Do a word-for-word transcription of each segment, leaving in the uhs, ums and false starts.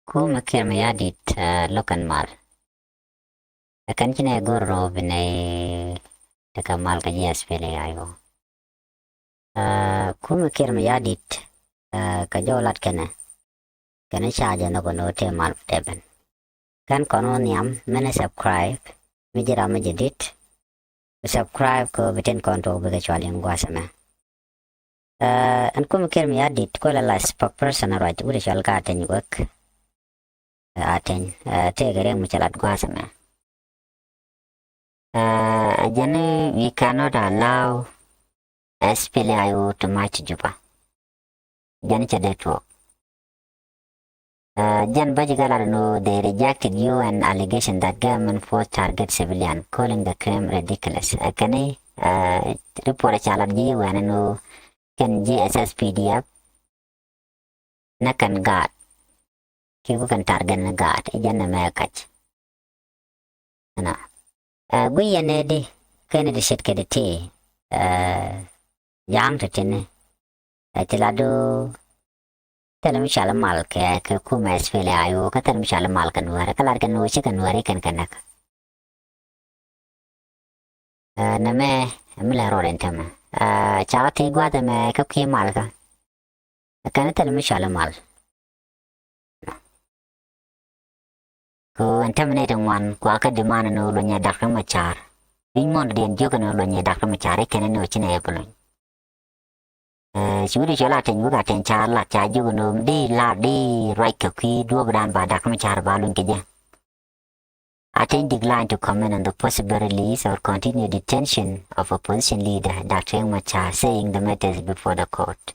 Kumɛ Kiir Mayardit, ɛ, lo̱k kɛn mal. Ɛ kɛn ci nɛ go̱r rɔ bi nɛ tekɛ mal kɛ ji̱ S P L A I O. Ɛ, kumɛ Kiir Mayardit, ɛ, kɛ jɔw lat kɛnɛ. Kɛnɛ ca jɛ nhɔk ni wä tëë mal bi tɛ ben. Kɛn kɔn wä nhiam mɛnɛ subscribe mi ji̱ ram mi jɛ dit. Bi subscribe kɛ wä bi tin kɔn tuɔk bikɛ cual in gua̱a̱th ɛmɛ. Ɛ, ɛn kumɛ Kiir Mayardit kuɛ la la spokesperson ruac wut cual Gateny Wek. Ɛ, Ateny, ɛ, tëëkɛ riɛk mi cɛ lat gua̱a̱th ɛmɛ. Ɛ, jɛn ni we cannot allow S P L A I O to march to Juba. Jɛn cɛ dee tuɔɔk. Ɛ, jɛn bä ji̱ kä lat ni they rejected U N allegation that government force target civilian, calling the claim ridiculous. Ɛ, kɛn ni, ɛ, report ca lat ji̱ U N ni kɛn ji̱ S S P D F nɛ kɛn gaat. Kiɛ ku kɛn target ni gaat i̱ jɛn ni mɛ kac. Ɛnɔ. Ɛ, guiy yɛn ɛ di kɛn di ce̱tkɛ di ti, ɛ, ja̱a̱ŋ ti tini. Ɛ, ti la du thil mi cɔal mal kɛ, kɛ kumɛ S P L A I O, kä thil mi cɔal mal kɛ Nuäri, kä lat kɛ Nuäri, ci kɛ Nuäri kɛn kɛ näk. Ɛ, nɛmɛ, ɛ, mi lɛ rɔɔd ɛn tämɛ. Ɛ, ca ɣä ti gua̱a̱th ɛmɛ kä kui̱ mal kä. Ɛ kɛn thil mi cɔal mal. Kɛ ɛn tämɛ ni ti ŋuan kua kä diman ni wä luny ɛ Dak Riek Machar. Wi̱ny muɔ̱ɔ̱n diɛn jiök ni wä luny ɛ Dak Riek Machar i̱ kɛn ni wä ci nɛ yɛ bi luny. Ɛ, ci wi̱cdɛ cɔl Ateny Wek Ateny ca lat ca jiök ni wä di lat di ruac kɛ kui̱ duɔ̱ɔ̱pdan ba Dak Riek Machar ba luny kɛ jɛ. Ateny declined to comment on the possible release or continued detention of opposition leader Doctor Riek Machar, saying the matter is before the court.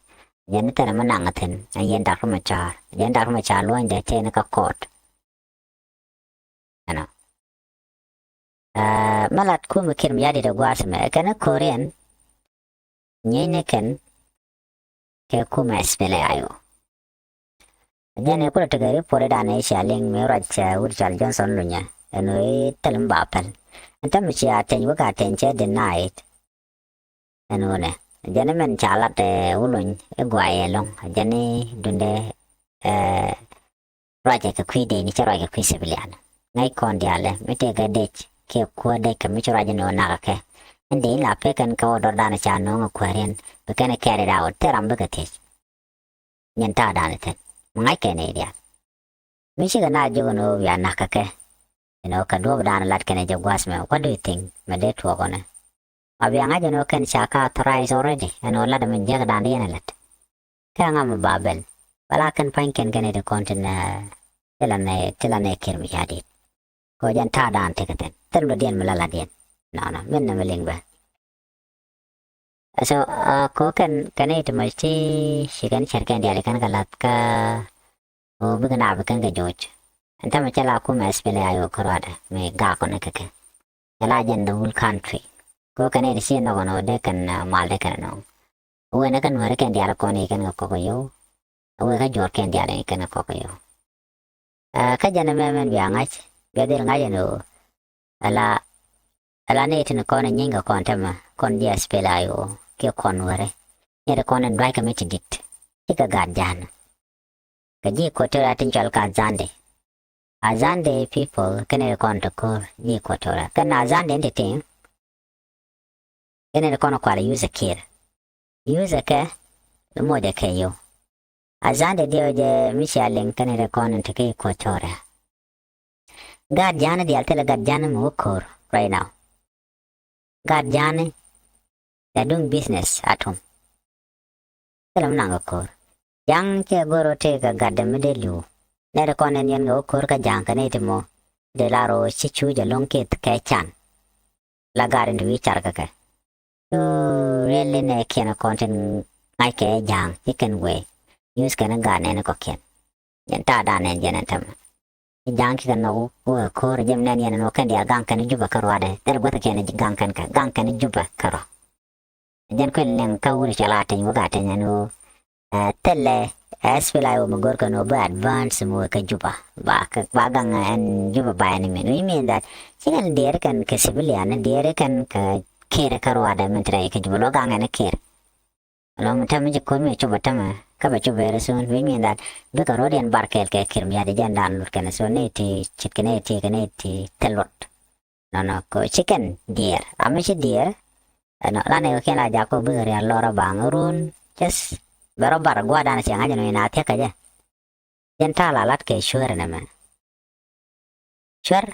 Jɛn ni thilɛ mi naŋ thi̱n, ɛ yɛn Doctor Machar. Jɛn Doctor Machar luɔ̱nydɛ tëë ni kä court. Ɛnɔ. Ɛ, mi lat kumɛ Kiir Mayardit ɛ gua̱a̱th ɛmɛ, ɛ kɛn ni Korean, nyieny ni kɛn, kɛ kumɛ S P L A I O. Jɛn ɛ kulɛ tekɛ report dan ɛ cia liŋ mi ruac, ɛ, wut cɔal Johnson Lunyɛ. Ɛn ɣöö i̱ thil mi ba päl. Ɛn tämɛ cia Ateny Wek Ateny cɛ denied. Ɛn ɣöö nɛ. Jɛn ɛ mɛn ca lat, ɛ, wä luny i̱ guayɛ ɛlɔ̱ŋ. Jɛn i̱ dundɛ, ɛ, ruacɛ kɛ kui̱ dee ni cɛ ruacɛ kɛ kui̱ civilian. Ŋäc kɔn diaalɛ mi tëëkɛ dec kiɛ kuäär dec kɛ mi ci ruac ni wä nakä kɛ. Ɛn dee in la pek kɛn kɛ wä dɔr dan ca nööŋ ɛ kuääriɛn bi kɛn ɛ carried out thil ram bikɛ thiec. Nyin ta̱a̱ dan ɛ thi̱n mi ŋa̱c kɛn ɛ diaal. Mi cikɛ na jiök ni wä bia nakä kɛ. You know, kɛ duɔ̱ɔ̱p dan lat kɛn ɛ jɛ gua̱a̱th mɛ, what do you think? Mɛ dee tuɔɔk ɔnɛ. Ma bia ŋa̱c ɛn ɣöö kɛn ca ka authorize already ɛn ɣöö lat ɛmɛ jiäk dan diɛn ɛ lät. Kɛ ŋa mi ba bɛl bala kɛn pa̱ny kɛn kɛn iti kɔn tin, ɛ, ti la nɛ, ti la nɛ Kiir Mayardit. Kɛ ɣöö jɛn ta̱a̱ dan tekɛ thi̱n thil mi dɔ̱diɛn mi la la diɛn. Nɔnɔ min nɛ mi liŋ bɛ. So, ɛ, kɛ ɣöö kɛn kɛn iti mɔ ti ci kɛn cär kɛn diaal kɛn kɛ la̱th kä ɣöö bikɛ na bi kɛn kɛ joc. Ɛn tämɛ cɛ la kumɛ S P L A I O kä ruadɛ mi gak kɔn kɛ kɛ. Cɛ la jɛn the whole country. Kɛ ɣöö kɛn i̱ ti ci nhɔk ɛn ɣöö dee kɛn, ɛ, mal dee kɛn nɔŋ. Ɣöö ɛn ɛ kɛn Nuäri kɛn diaal kɔn i̱ kɛn kɛ kɔk ɛ yio̱w. Ɣöö ɛ kä Juɔr kɛn diaal i̱ kɛn kɛ kɔk ɛ yio̱w. Ɛ, kä jɛn ɛmɛ mɛn bia ŋa̱c, bia dhil ŋa̱c ɛn ɣöö ala, ala ni tin kɔn ɛ nyieeny kɛ kɔn tämɛ, kɔn ji̱ S P L A I O kiɛ kɔn Nuäri. Nyɛt kɔn in dua̱ckɛ mi ti di̱t. Cikɛ gat ja̱a̱n. Kɛ ji̱ Equatoria tin cɔal kɛ Azande. Azande people kɛn ɛ kɔn ti ko̱r ji̱ Equatoria. Kɛn Azande in ti tiŋ. Kɛn ɛ kɔn kual use Kiir. Use kɛ, moc ɛ kɛ yio̱w. Azande diɛ jɛ mi cia liŋ kɛn ɛ kɔn in ti kɛ Equatoria. Gat ja̱a̱n diaal thilɛ gat ja̱a̱n mi wä ko̱r right now. Gat ja̱a̱n, they're doing business at home. Thilɛ mi naŋ kɛ ko̱r. Ja̱a̱ŋ cɛ go̱r rɔ tëë kɛ gat dee mi dee li̱w. Nɛy ti kɔn ɛn yɛn kɛ wä ko̱r kä ja̱a̱ŋ kɛ nɛy ti mɔ. Dee la rɔ ci cuuc ɛlɔ̱ŋ kiɛ kɛ can. La gat in ti wi̱i̱ car kɛ kɛ. So really nɛ kiɛn kɔn tin ŋa̱ckɛ ja̱a̱ŋ ci kɛn wee. Use kɛn gat nɛn kɔ̱kiɛn. Jɛn ta̱a̱ dan nɛn jɛn ɛn tämɛ. Ja̱a̱ŋ kikɛ nhɔk wä ko̱r jɛm nɛn yɛn ɛn wä kɛn diaal gaŋ kɛn Jubɛ kä ruadɛ. Thil guäth kɛn gaŋ kɛn kɛ gaŋ kɛn Jubɛ kä rɔ. Jɛn kuɛn liŋ kä wut cɔl Ateny Wek Ateny ɛn wä, ɛ, thilɛ, ɛ, S P L A I O mi go̱r kɛn wä bä advance mi wä kä Jubɛ. Ba kɛ, ba gaŋ ɛn Jubɛ ba ɛn min. Which mean that ci kɛn diɛɛr kɛn kɛ civilian, diɛɛr kɛn kɛ Kiir kä ruadɛ min ti rɛy kä Jubɛ lɔ gaŋ ɛn Kiir. Lɔ mi tɛmɛ ci ko̱r mi cop a tɛmɛ. Kä bɛ cu very soon, which mean that bikɛ rɔ̱diɛn bar kɛɛl kɛ Kiir Mayardit jɛn dan lut kɛn. So nɛy ti ce̱tkɛ nɛy ti kɛ nɛy ti thil luɔt. Nɔnɔ kɛ ɣöö ci kɛn diɛɛr. Ram mi ci diɛɛr, ɛnɔ, la nɛy kɔ̱kiɛn la jak kɔ bikɛ rial lɔr rɔ baŋ run. Just bɛ rɔ bar gua̱a̱r dan cɛ ŋa̱c ɛnɔ in a thiäk kɛ jɛ. Jɛn ta̱a̱ la lat kɛ cuäär ɛn ɛmɛ. Cuäär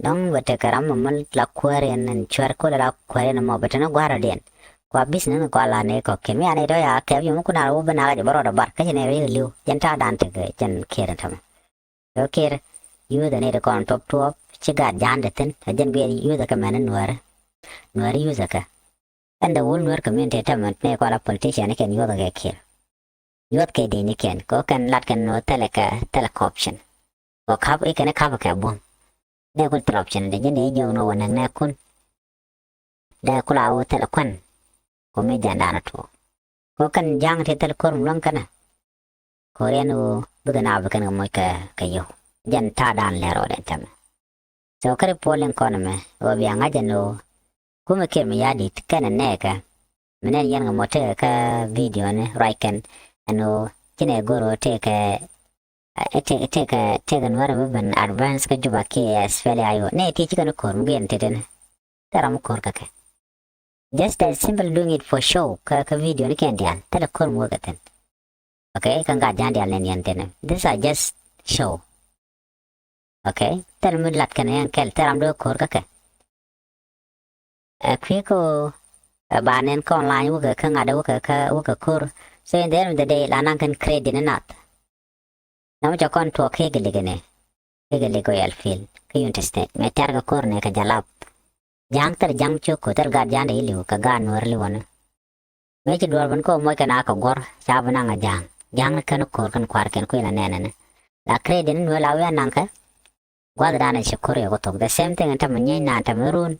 dɔ̱ŋ bɛ tekɛ ram mɔ mi la kuäär yɛn ɛn cuäär kulɛ la kuäär yɛn mɔ bɛ te ni gua̱a̱r rɔ̱diɛn. Kua business ni kua la nɛy kɔ̱kiɛn mi a nɛy tɔ ya kɛp yom mi kun a la wä bi nak jɛ bä rɔɔdɛ bar kä ci nɛy rɔ yek li̱w. Jɛn ta̱a̱ dan tekɛ jɛn Kiir ɛn tämɛ. Kɛ Kiir yuth ɛ nɛy ti kɔn tuɔp tuɔp ci gaat ja̱a̱n ti thi̱n ɛ jɛn guiɛ yuth ɛ kɛ mɛn ni nuääri. Nuääri yuth ɛ kɛ. Ɛn the whole Nuer community tämɛ nɛy kua la politician ni kɛn yuth ɛ kɛ Kiir. Yuth kɛ di̱i̱nikiɛn kɛ kɛn lat kɛn nɔ thilɛ kɛ thilɛ kɛ option. Kɛ kap i̱ kɛn i̱ kap kɛ buɔ̱m. Nɛ kun thilɛ option dee ji̱n dee jiök nɔ wä näk nɛ kun. Dee kula wä thilɛ kuan. Kɛ mi jɛn da̱a̱n a tuɔɔk kɛ kɛn ja̱a̱ŋ ti thilɛ ko̱r mi luäŋ kɛnɛ. Ko̱r yɛn wä bikɛ na bikɛn kɛ moc kɛ kɛ yio̱w. Jɛn ta̱a̱ da̱a̱n lɛr rɔɔdɛ tämɛ. So kärɛ puɔl in kɔn ɛmɛ ɣöö bia ŋa̱c ɛn ɣöö kumɛ Kiir Mayardit kɛnɛ nɛɛkɛ. Mi nɛn yɛn kɛ mɔ tekɛ kä video ni ruac kɛn ɛn ɣöö ci nɛ go̱r ɣöö tekɛ tekɛ tekɛ Nuäärɛ bi ben advance kä Juba kiɛ SPLA-IO. Nɛ ti ci kɛn ko̱r mi guiɛn teteni. Thil ram mi ko̱r kä kɛ. Just a simple doing it for show kä kä video ni kɛn diaal thilɛ ko̱r mi wä kɛ thi̱n. Okay, kä gat ja̱a̱n diaal nɛn yɛn teteni. These are just show. Okay, thil mi lat kɛn yɛn kɛl thil ram dee ko̱r kä kɛ. Ɛ kui̱ kä ɛ ba nɛn kä online wä kɛ kä ŋa̱t wä kɛ kä wä kɛ ko̱r. So in the end of the day la naŋ kɛn credit ni nath. Na mi cɛ kɔn tuɔɔk kɛ kɛ lik ni kɛ kɛ lik kɛ oil field kä Unity State mɛ tɛr kɛ ko̱r ni kɛ jalap. Ja̱a̱ŋ thil ja̱a̱ŋ cuk kɛ thil gat ja̱a̱n dee iliw kɛ gat Nuäär liwäni. Mëë ci duɔ̱ɔ̱r ben kä moc kɛn a kɛ guɔ̱r ca bi naŋ a ja̱a̱ŋ. Ja̱a̱ŋ ni kɛn ko̱r kɛn kua̱r kɛn kui̱ la nɛnɛ ni. La credit ni Nuäär la wi̱i̱ a naŋ kɛ gua̱th dan a ci ko̱r yɛ ku thok the same thing in tämɛ nyieeny naan tämɛ run.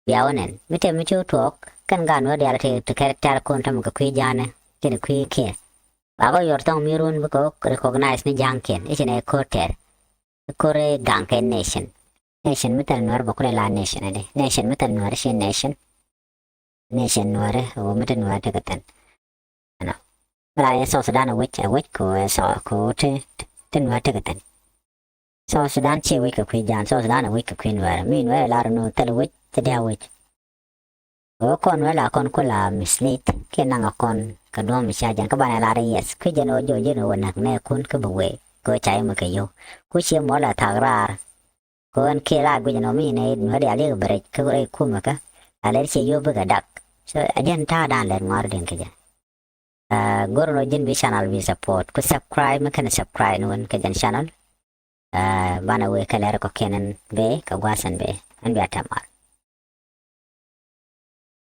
Bia wä nɛn mi tëë mi ci wä tuɔɔk kɛn gaat Nuäär diaal ti ti kɛ tɛ̈r ko̱n tämɛ kɛ kui̱ ja̱a̱nɛ kɛn kui̱ kiɛ. Ba bä yuɔr thɔŋ mi run bikɛ wä recognize ni ja̱a̱ŋkiɛn i̱ ci nɛ ko̱r tɛr. Ko̱r i̱ gaŋ kɛ nation. Nation mi thil Nuäär bä kulɛ la nation adi nation mi thil Nuäär ci nation. Nation Nuääri ɣöö mi ti Nuäär tekɛ thi̱n. Ɛnɔ mi la yɛ South Sudan a wec a wec kɛ ɣöö ti ti Nuäär tekɛ thi̱n. South Sudan ci wec kɛ kui̱ ja̱a̱n South Sudan a wec kɛ kui̱ Nuäär mi Nuäär lar ni thil wec ti dia̱ wec. Ɣöö kɔn Nuäär la kɔn ku la mislead kiɛ naŋ a kɔn kɛ duɔ̱m mi ca jɛn kä banɛ lar yes kui̱ jɛn ɣöö jɔw jɛn ɣöö näk nɛ kun kä bi wee kɛ ɣöö ca yɛ mi kɛ yio̱w. Ku ciɛ mɔ la thaak raar. Kɛ ɣän kiɛ la guic ɛnɔ mi nɛ Nuäär diaal yek bɛ rɛc kä rɛy kumɛ kä a lɛr ciɛ yio̱w bikɛ dak. So a jɛn ta̱a̱ dan lɛr ŋɔaar den kɛ jɛ. Go̱r ɛnɔ ji̱n bi channel bi support ku subscribe mi kɛn subscribe ni wän kɛ jɛn channel. Banɛ wee kɛ lɛr kɔ̱kiɛn ɛn bee kɛ gua̱a̱th ɛn bee ɛn bia tɛm ar.